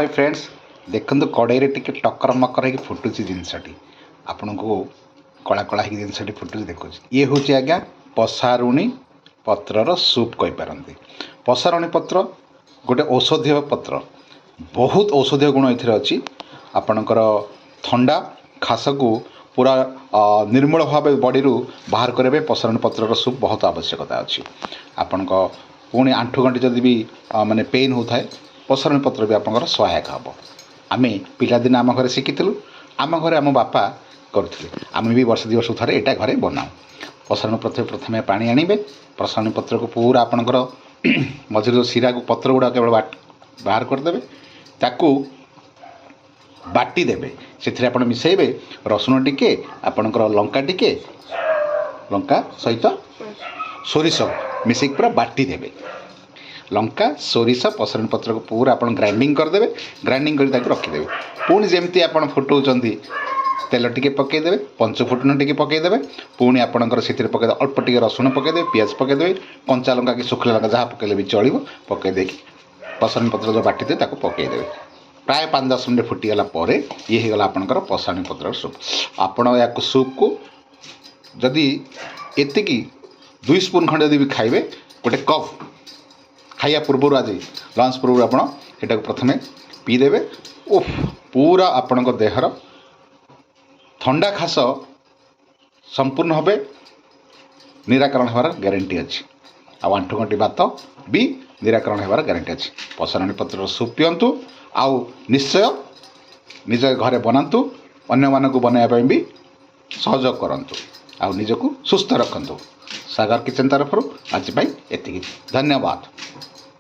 High friends, ଦେଖନ୍ତୁ, କଡ଼େଇରେ ଟିକେ ଟକର ମକର ହେଇକି ଫୁଟୁଛି ଜିନିଷଟି। ଆପଣଙ୍କୁ କଳା କଳା ହେଇକି ଜିନିଷଟି ଫୁଟୁଛି ଦେଖୁଛି। ଇଏ ହେଉଛି ଆଜ୍ଞା ପସାରୁଣୀ ପତ୍ରର ସୁପ୍ କହିପାରନ୍ତି। ପସାରୁଣୀ ପତ୍ର ଗୋଟେ ଔଷଧୀୟ ପତ୍ର। ବହୁତ ଔଷଧୀୟ ଗୁଣ ଏଥିରେ ଅଛି। ଆପଣଙ୍କର ଥଣ୍ଡା ଖାସକୁ ପୁରା ନିର୍ମୂଳ ଭାବେ ବଡ଼ିରୁ ବାହାର କରିବା ପାଇଁ ପସାରୁଣୀ ପତ୍ରର ସୁପ୍ ବହୁତ ଆବଶ୍ୟକତା ଅଛି। ଆପଣଙ୍କ ପୁଣି ଆଣ୍ଠୁଗଣ୍ଠି ଯଦି ବି ମାନେ ପେନ୍ ହେଉଥାଏ, ପସାରୁଣୀ ପତ୍ର ବି ଆପଣଙ୍କର ସହାୟକ ହେବ। ଆମେ ପିଲାଦିନେ ଆମ ଘରେ ଶିଖିଥିଲୁ। ଆମ ଘରେ ଆମ ବାପା କରୁଥିଲେ। ଆମେ ବି ବର୍ଷ 2 ବର୍ଷକୁ ଥରେ ଏଇଟା ଘରେ ବନାଉ। ପସାରୁଣୀ ପତ୍ର, ପ୍ରଥମେ ପାଣି ଆଣିବେ। ପସାରୁଣୀ ପତ୍ରକୁ ପୁରା ଆପଣଙ୍କର ମଝିରେ ଯେଉଁ ଶିରାକୁ, ପତ୍ର ଗୁଡ଼ାକ କେବଳ ବାହାର କରିଦେବେ। ତାକୁ ବାଟି ଦେବେ। ସେଥିରେ ଆପଣ ମିଶାଇବେ ରସୁଣ ଟିକେ, ଆପଣଙ୍କର ଲଙ୍କା ଟିକେ, ଲଙ୍କା ସହିତ ସୋରିଷ ମିଶେଇକି ପୁରା ବାଟି ଦେବେ। ଲଙ୍କା, ସୋରିଷ, ପସାରୁଣୀ ପତ୍ରକୁ ପୁରା ଆପଣ ଗ୍ରାଇଣ୍ଡିଙ୍ଗ କରିଦେବେ। ଗ୍ରାଇଣ୍ଡିଙ୍ଗ କରି ତାକୁ ରଖିଦେବେ। ପୁଣି ଯେମିତି ଆପଣ ଫୁଟାଉଛନ୍ତି, ତେଲ ଟିକେ ପକାଇଦେବେ, ପଞ୍ଚ ଫୁଟଣ ଟିକେ ପକାଇଦେବେ। ପୁଣି ଆପଣଙ୍କର ସେଥିରେ ପକାଇଦେବେ, ଅଳ୍ପ ଟିକେ ରସୁଣ ପକାଇଦେବେ, ପିଆଜ ପକାଇଦେବେ, କଞ୍ଚା ଲଙ୍କା କି ଶୁଖିଲା ଲଙ୍କା ଯାହା ପକାଇଲେ ବି ଚଳିବ। ପକାଇ ଦେଇକି ପସାରୁଣୀ ପତ୍ର ଯେଉଁ ବାଟିଦେବେ, ତାକୁ ପକାଇଦେବେ। ପ୍ରାୟ 5-10 ମିନିଟ୍ ଫୁଟିଗଲା ପରେ ଇଏ ହେଇଗଲା ଆପଣଙ୍କର ପସାରୁଣୀ ପତ୍ରର ସୁପ୍। ଆପଣ ୟାକୁ ସୁପ୍କୁ ଯଦି ଏତିକି 2 ସ୍ପୁନ୍ ଖଣ୍ଡେ ଯଦି ବି ଖାଇବେ, ଗୋଟେ କପ୍ ଖାଇବା ପୂର୍ବରୁ, ଆଜି ଲଞ୍ଚ ପୂର୍ବରୁ ଆପଣ ଏଟାକୁ ପ୍ରଥମେ ପିଇଦେବେ, ଓଫ୍, ପୁରା ଆପଣଙ୍କ ଦେହର ଥଣ୍ଡା ଖାସ ସମ୍ପୂର୍ଣ୍ଣ ଭାବେ ନିରାକରଣ ହେବାର ଗ୍ୟାରେଣ୍ଟି ଅଛି। ଆଉ ଆଣ୍ଠୁଗଣ୍ଠି ବାତ ବି ନିରାକରଣ ହେବାର ଗ୍ୟାରେଣ୍ଟି ଅଛି। ପସାରୁଣୀ ପତ୍ରର ସୁପ୍ ପିଅନ୍ତୁ ଆଉ ନିଶ୍ଚୟ ନିଜ ଘରେ ବନାନ୍ତୁ, ଅନ୍ୟମାନଙ୍କୁ ବନାଇବା ପାଇଁ ବି ସହଯୋଗ କରନ୍ତୁ ଆଉ ନିଜକୁ ସୁସ୍ଥ ରଖନ୍ତୁ। ସାଗର କିଚେନ୍ ତରଫରୁ ଆଜି ପାଇଁ ଏତିକି। ଧନ୍ୟବାଦ।